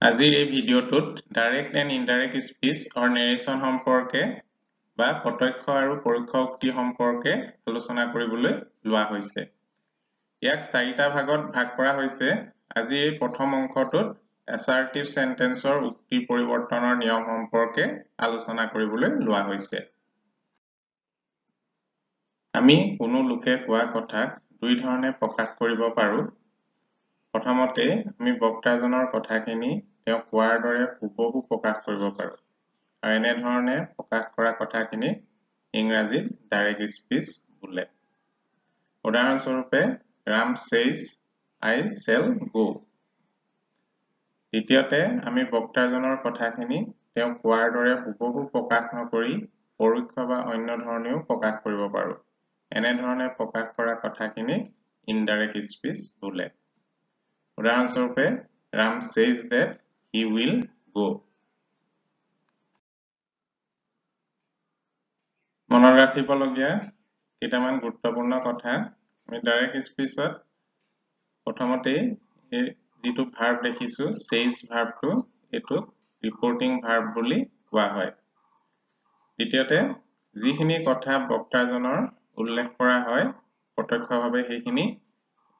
আজিৰ এই ভিডিঅ'টোত direct and indirect speech or narration সম্পৰ্কে বা প্ৰত্যক্ষ আৰু পৰোক্ষ উক্তি সম্পৰ্কে আলোচনা কৰিবলৈ লোৱা হৈছে। ইয়াক চাৰিটা ভাগত ভাগ কৰা হৈছে। আজি এই প্ৰথম অংশটোত এছাৰ্টিভ চেণ্টেন্সৰ উক্তি পৰিৱৰ্তনৰ নিয়ম সম্পৰ্কে আলোচনা কৰিবলৈ লোৱা হৈছে। আমি কোনো লোকে কোৱা কথাক দুই ধৰণে প্ৰকাশ কৰিব পাৰোঁ। প্ৰথমতে আমি বক্তাজনৰ কথাখিনি তেওঁ কোৱাৰ দৰে হুবহু প্ৰকাশ কৰিব পাৰোঁ আৰু এনেধৰণে প্ৰকাশ কৰা কথাখিনি ইংৰাজীত ডাইৰেক্ট স্পীচ বোলে। উদাহৰণস্বৰূপে, Ram says I shall go. দ্বিতীয়তে আমি বক্তাজনৰ কথাখিনি তেওঁ কোৱাৰ দৰে হুবহু প্ৰকাশ নকৰি পৰোক্ষ বা অন্য ধৰণেও প্ৰকাশ কৰিব পাৰোঁ। এনেধৰণে প্ৰকাশ কৰা কথাখিনিক ইনডাইৰেক্ট স্পীচ বোলে। উদাহৰণস্বৰূপে, Ram says that he will go. মনত ৰাখিবলগীয়া কেইটামান গুৰুত্বপূৰ্ণ কথা। আমি ডাইৰেক্ট স্পীচত প্ৰথমতেই এই যিটো ভাৰ্ব দেখিছোঁ, চেইজ ভাৰ্বটো, এইটোক ৰিপৰ্টিং ভাৰ্ব বুলি কোৱা হয়। দ্বিতীয়তে যিখিনি কথা বক্তাজনৰ উল্লেখ কৰা হয় প্ৰত্যক্ষভাৱে সেইখিনি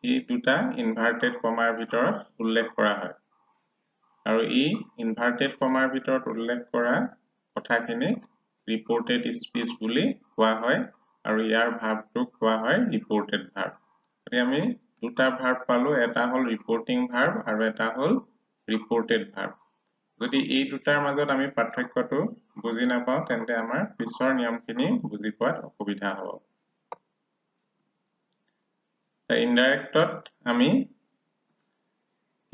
এই দুটা ইনভাৰ্টেড কমাৰ ভিতৰত উল্লেখ কৰা হয় আৰু এই ইনভাৰ্টেড কমাৰ ভিতৰত উল্লেখ কৰা কথাখিনিক ৰিপৰ্টেড স্পীচ বুলি কোৱা হয় আৰু ইয়াৰ ভাৰ্বটোক কোৱা হয় ৰিপৰ্টেড ভাৰ্ব। গতিকে আমি দুটা ভাৰ্ব পালোঁ, এটা হ'ল ৰিপৰ্টিং ভাৰ্ব আৰু এটা হ'ল ৰিপৰ্টেড ভাৰ্ব। যদি এই দুটাৰ মাজত আমি পাৰ্থক্যটো বুজি নাপাওঁ তেন্তে আমাৰ পিছৰ নিয়মখিনি বুজি পোৱাত অসুবিধা হ'ব। ইনডাইৰেক্টত আমি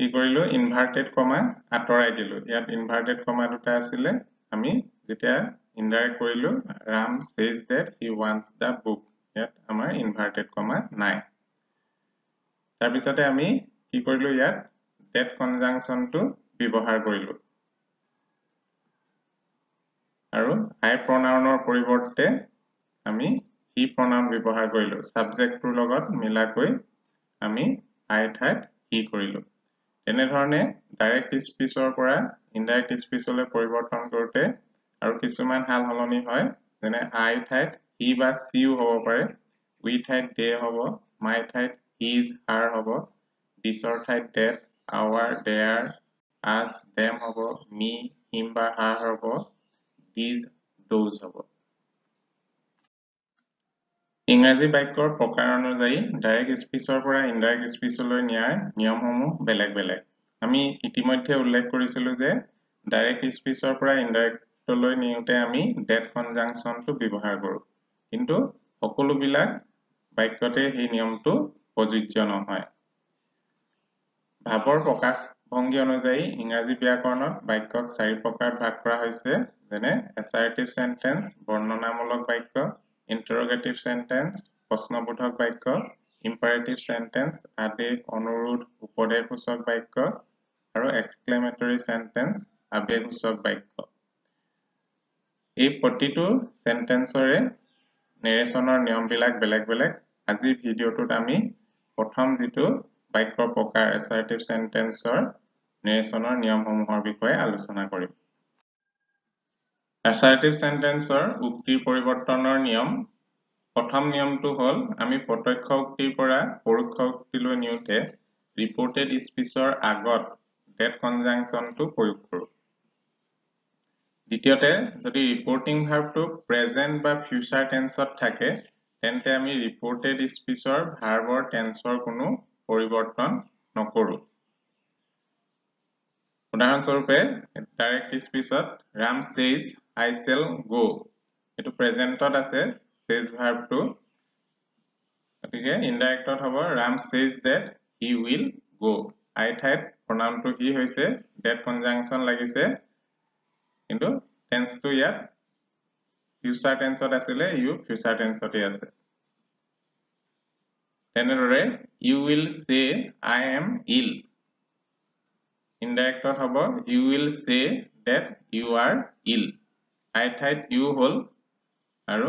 কি কৰিলোঁ, ইনভাৰ্টেড কমা আঁতৰাই দিলোঁ। ইয়াত ইনভাৰ্টেড কমা দুটা আছিলে, আমি যেতিয়া ইনডাইৰেক্ট কৰিলোঁ Ram says that he wants the book, ইয়াত আমাৰ ইনভাৰ্টেড কমা নাই। তাৰপিছতে আমি কি কৰিলোঁ, ইয়াত ডেট কনজাংচনটো ব্যৱহাৰ কৰিলোঁ আৰু আই প্ৰনাউনৰ পৰিৱৰ্তে আমি হি প্ৰনাউন ব্যৱহাৰ কৰিলোঁ। ছাবজেক্টটোৰ লগত মিলাকৈ আমি আই ঠাইত হি কৰিলোঁ। তেনেধৰণে ডাইৰেক্ট স্পীচৰ পৰা ইনডাইৰেক্ট স্পীচলৈ পৰিৱৰ্তন কৰোঁতে আৰু কিছুমান সাল সলনি হয়, যেনে আই ঠাইত হি বা চিও হ'ব পাৰে, উই ঠাইত দে হ'ব, মাই ঠাইত his হাৰ হ'ব, দিছৰ ঠাইত that, our, their, us, them হ'ব, মি, হিম বা হাৰ হ'ব, these, those হ'ব। ইংৰাজী বাক্যৰ প্ৰকাৰ অনুযায়ী ডাইৰেক্ট স্পীচৰ পৰা ইনডাইৰেক্ট স্পীচলৈ নিয়াৰ নিয়মসমূহ বেলেগ বেলেগ। আমি ইতিমধ্যে উল্লেখ কৰিছিলোঁ যে ডাইৰেক্ট স্পীচৰ পৰা ইনডাইৰেক্টলৈ নিওঁতে আমি ডেট কনজাংচনটো ব্যৱহাৰ কৰোঁ, কিন্তু সকলোবিলাক বাক্যতে সেই নিয়মটো প্ৰযোজ্য নহয়। ভাৱৰ প্ৰকাশভংগী অনুযায়ী ইংৰাজী ব্যাকৰণত বাক্যক চাৰি প্ৰকাৰত ভাগ কৰা হৈছে, যেনে এছাৰ্টিভ চেণ্টেন্স বৰ্ণনামূলক বাক্য, ইণ্টাৰোগেটিভ চেণ্টেন্স প্ৰশ্নবোধক বাক্য, ইম্পাৰেটিভ চেণ্টেন্স আদেশ, অনুৰোধ, উপদেশসূচক বাক্য আৰু এক্সক্লেমেটৰী চেণ্টেন্স আবেগসূচক বাক্য। এই প্ৰতিটো চেণ্টেন্সৰে নেৰেশ্যনৰ নিয়মবিলাক বেলেগ বেলেগ। আজিৰ ভিডিঅ'টোত আমি প্ৰথম যিটো বাক্যৰ প্ৰকাৰ এছাৰ্টিভ চেণ্টেন্সৰ নেৰেশ্যনৰ নিয়মসমূহৰ বিষয়ে আলোচনা কৰিম। এছাৰ্টিভ চেণ্টেন্সৰ উক্তিৰ পৰিৱৰ্তনৰ নিয়ম। প্ৰথম নিয়মটো হ'ল আমি প্ৰত্যক্ষ উক্তিৰ পৰা পৰোক্ষ উক্তিলৈ নিওঁতে ৰিপৰ্টেড স্পীচৰ আগত ডেট কনজাংচনটো প্ৰয়োগ কৰোঁ। দ্বিতীয়তে, যদি ৰিপৰ্টিং ভাৰ্বটো প্ৰেজেণ্ট বা ফিউচাৰ টেন্সত থাকে তেন্তে আমি ৰিপৰ্টেড স্পীচৰ ভাৰ্বৰ টেন্সৰ কোনো পৰিৱৰ্তন নকৰোঁ। উদাহৰণস্বৰূপে, direct স্পীচত Ram says I shall go, এইটো প্ৰেজেণ্টত আছে চেজ ভাৰ্বটো, গতিকে ইনডাইৰেক্টত হ'ব Ram says that he will go. I ঠাইত প্ৰনাউনটো হি হৈছে, ডেট কনজাংচন লাগিছে, কিন্তু টেন্সটো ইয়াত ফিউচাৰ টেন্সত আছিলে, ইউ ফিউচাৰ টেন্সতে আছে। তেনেদৰে you will say I am ill, ইনডাইৰেক্টত হ'ব you will say that you are ill. I ঠাইত ইউ হ'ল আৰু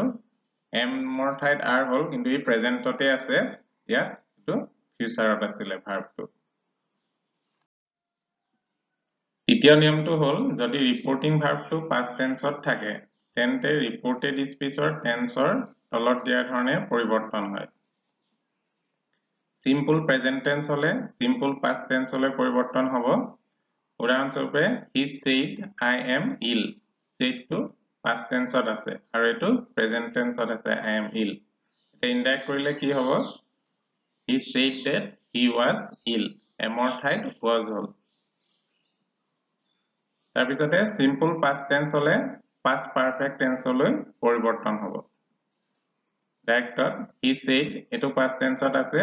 এমৰ ঠাইত আৰ হ'ল, কিন্তু ই প্ৰেজেণ্টতে আছে, ইয়াত এইটো ফিউচাৰত আছিলে ভাৰ্বটো। দ্বিতীয় নিয়মটো হ'ল যদি ৰিপৰ্টিং ভাৰ্বটো পাষ্ট টেন্সত থাকে তেন্তে ৰিপৰ্টেড স্পীচৰ টেন্সৰ তলত দিয়া ধৰণে পৰিৱৰ্তন হয়। চিম্পল প্ৰেজেন্ট টেন্স হ'লে চিম্পল পাষ্ট টেন্সলৈ পৰিৱৰ্তন হ'ব। উদাহৰণস্বৰূপে he said I am ill, saidটো past টেন্সত আছে আৰু এইটো প্ৰেজেন্ট টেন্সত আছে I am ill। এতিয়া ইনডাইৰেক্ট কৰিলে কি হ'ব? He said that he was ill, এমৰ ঠাইত was হ'ল। তাৰপিছতে চিম্পল পাষ্ট টেন্স হ'লে পাষ্ট পাৰফেক্ট টেন্সলৈ পৰিৱৰ্তন হ'ব। ডাইৰেক্টত he said এইটো পাষ্ট টেন্সত আছে,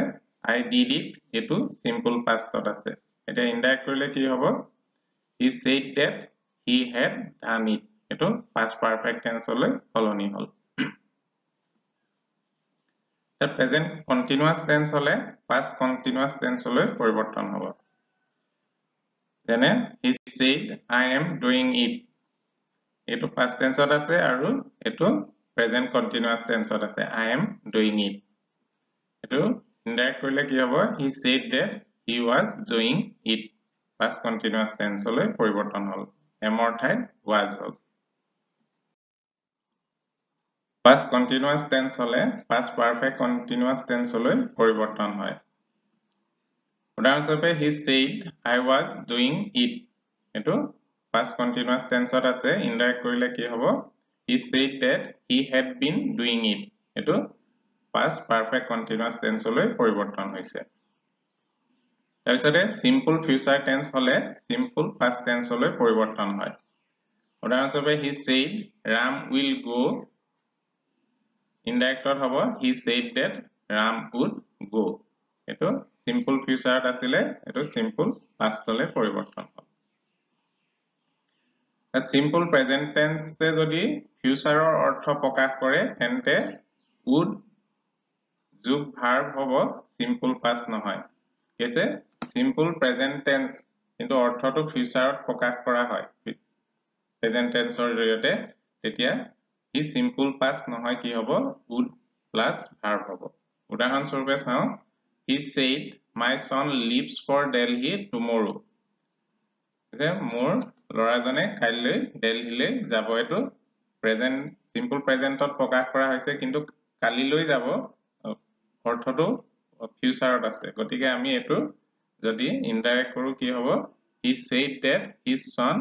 I did it এইটো চিম্পল পাষ্টত আছে। এতিয়া ইনডাইৰেক্ট কৰিলে কি হ'ব? He said that he had done it, এইটো পাষ্ট পাৰফেক্ট টেন্সলৈ সলনি হ'ল। প্ৰেজেন্ট কণ্টিনিউয়াছ টেন্স হ'লে পাষ্ট কণ্টিনিউয়াছ টেন্সলৈ পৰিৱৰ্তন হ'ব। যেনে he said I am doing it, এইটো পাষ্ট টেন্সত আছে আৰু এইটো প্ৰেজেন্ট কণ্টিনিউয়াছ টেন্সত আছে I am doing it। এইটো ইনডাইৰেক্ট কৰিলে কি হ'ব? He said that he was doing it, past continuous টেন্সলৈ পৰিৱৰ্তন হ'ল, এমৰ ঠাইত was হ'ল। পাষ্ট কণ্টিনিউয়াছ টেন্স হ'লে পাষ্ট পাৰফেক্ট কণ্টিনিউয়াছ টেন্সলৈ পৰিৱৰ্তন হয়। উদাহৰণস্বৰূপে he said I was doing it, এইটো পাষ্ট কণ্টিনিউয়াছ টেন্সত আছে, ইনডাইৰেক্ট কৰিলে কি হ'ব? He said that he had been doing it, এইটো পাষ্ট পাৰফেক্ট কণ্টিনিউয়াছ টেন্সলৈ পৰিৱৰ্তন হৈছে। তাৰপিছতে চিম্পল ফিউচাৰ টেন্স হ'লে চিম্পল পাষ্ট টেন্সলৈ পৰিৱৰ্তন হয়। উদাহৰণস্বৰূপে he said Ram will go, ইনডাইৰেক্টত হ'ব he said that Ram would go, এইটো চিম্পল ফিউচাৰত আছিলে, এইটো চিম্পল পাষ্টলৈ পৰিৱৰ্তন হ'ল। চিম্পল প্ৰেজেন্ট টেন্সে যদি ফিউচাৰৰ অৰ্থ প্ৰকাশ কৰে তেন্তে উড যোগ ভাৰ্ব হ'ব, চিম্পল পাষ্ট নহয়। ঠিক আছে, চিম্পল প্ৰেজেন্ট টেন্স কিন্তু অৰ্থটো ফিউচাৰত প্ৰকাশ কৰা হয় প্ৰেজেন্ট টেন্সৰ জৰিয়তে, তেতিয়া ই চিম্পল পাষ্ট নহয়, কি হ'ব? উড প্লাছ ভাৰ্ব হ'ব। উদাহৰণস্বৰূপে চাওঁ, he said my son leaves for Delhi tomorrow, যে মোৰ ল'ৰাজনে কাইলৈ দেলহিলৈ যাব। এইটো প্ৰেজেন্ট চিম্পল প্ৰেজেন্টত প্ৰকাশ কৰা হৈছে কিন্তু কালিলৈ যাব, অৰ্থটো ফিউচাৰত আছে। গতিকে আমি এইটো যদি ইনডাইৰেক্ট কৰোঁ কি হ'ব? He said that his son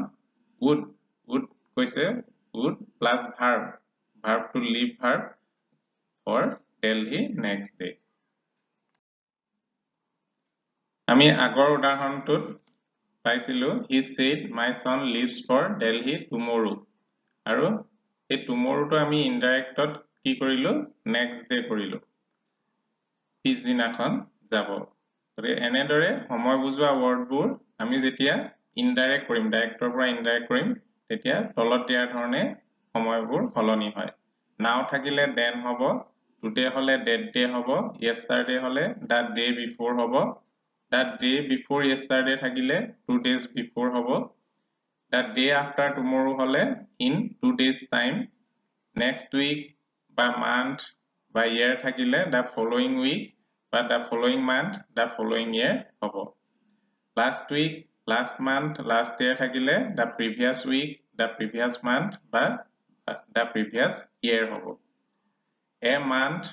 would, would কৈছে would plus verb, verb to leave verb for Delhi next day। আমি আগৰ উদাহৰণটোত পাইছিলো he said my son leaves for Delhi tomorrow, আৰু এই tomorrowটো আমি ইনডাইৰেক্টত কি কৰিলো? নেক্সট ডে কৰিলো, পিছদিনাখন যাব। গতিকে এনেদৰে সময় বুজোৱা ৱৰ্ডবোৰ আমি যেতিয়া ইনডাইৰেক্ট কৰিম, ডাইৰেক্টৰ পৰা ইনডাইৰেক্ট কৰিম, তেতিয়া তলত দিয়াৰ ধৰণে সময়বোৰ সলনি হয়। নাও থাকিলে দেন হ'ব, টুডে হ'লে ডেট ডে হ'ব, য়েষ্টাৰডে হ'লে the day before হ'ব, the day before yesterday থাকিলে টু ডেজ বিফ'ৰ হ'ব, the day after tomorrow হ'লে in 2 days time, next week বা মান্থ বা ইয়েৰ থাকিলে the following week বা the following month, the following year হ'ব। Last week, last month, last year থাকিলে the previous week, the previous month বা the previous year হ'ব। A month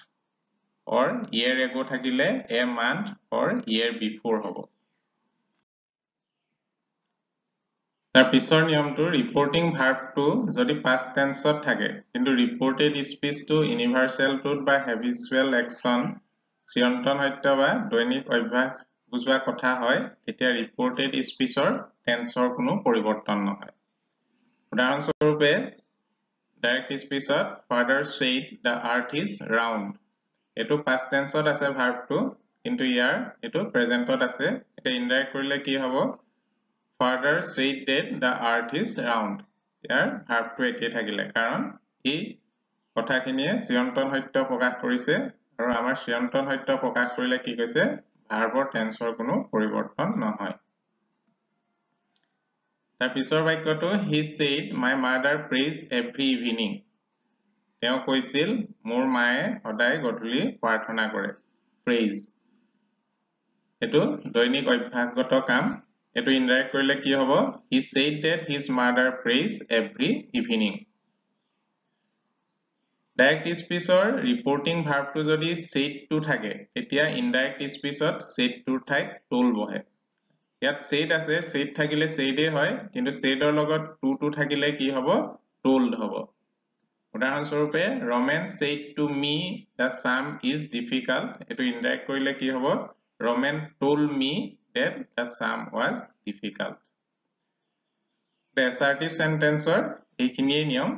or year ago থাকিলে a month or year before হ'ব। তাৰ পিছৰ নিয়মটো reporting ভাৰ্বটো যদি পাষ্ট টেন্সত থাকে কিন্তু ৰিপৰ্টেড স্পীচটো ইউনিভাৰ্চেল ট্ৰুথ বা হেবিচুৱেল একশ্যন, চিৰন্তন সত্য বা দৈনিক অভ্যাস বুজোৱা কথা হয়, তেতিয়া ৰিপৰ্টেড স্পীচৰ টেন্সৰ কোনো পৰিৱৰ্তন নহয়। উদাহৰণস্বৰূপে ডাইৰেক্ট স্পীচত father said the earth is round, এইটো পাষ্ট টেন্সত আছে ভাৰ্বটো কিন্তু ইয়াৰ এইটো প্ৰেজেন্টত আছে। এতিয়া ইনডাইৰেক্ট কৰিলে কি হ'ব? Father said that the earth is round, ইয়াৰ ভাৰ্বটো একেই থাকিলে, কাৰণ এই কথাখিনিয়ে চিৰন্তন সত্য প্ৰকাশ কৰিছে আৰু আমাৰ চিৰন্তন সত্য প্ৰকাশ কৰিলে কি কৈছে? ভাৰ্বৰ টেন্সৰ কোনো পৰিৱৰ্তন নহয়। তাৰ পিছৰ বাক্যটো he said my mother prays every evening, তেওঁ কৈছিল মোৰ মায়ে সদায় গধূলি প্ৰাৰ্থনা কৰে। প্ৰেজ এইটো দৈনিক অভ্যাসগত কাম, এইটো ইনডাইৰেক্ট কৰিলে কি হ'ব? He said that his mother prays every evening. Direct স্পীচৰ reporting ভাৰ্বটো যদি said to থাকে, তেতিয়া ইনডাইৰেক্ট স্পীচত said tour ঠাইত told বহে। ইয়াত said আছে, said থাকিলে said হয়, কিন্তু saidৰ লগত to থাকিলে কি হ'ব? Told হ'ব। উদাহৰণস্বৰূপে, Ramen said to me the sum is difficult. এইটো ইনডাইৰেক্ট কৰিলে কি হ'ব? Ramen told me that the sum was difficult. Assertive চেণ্টেন্সৰ এইখিনিয়েই নিয়ম।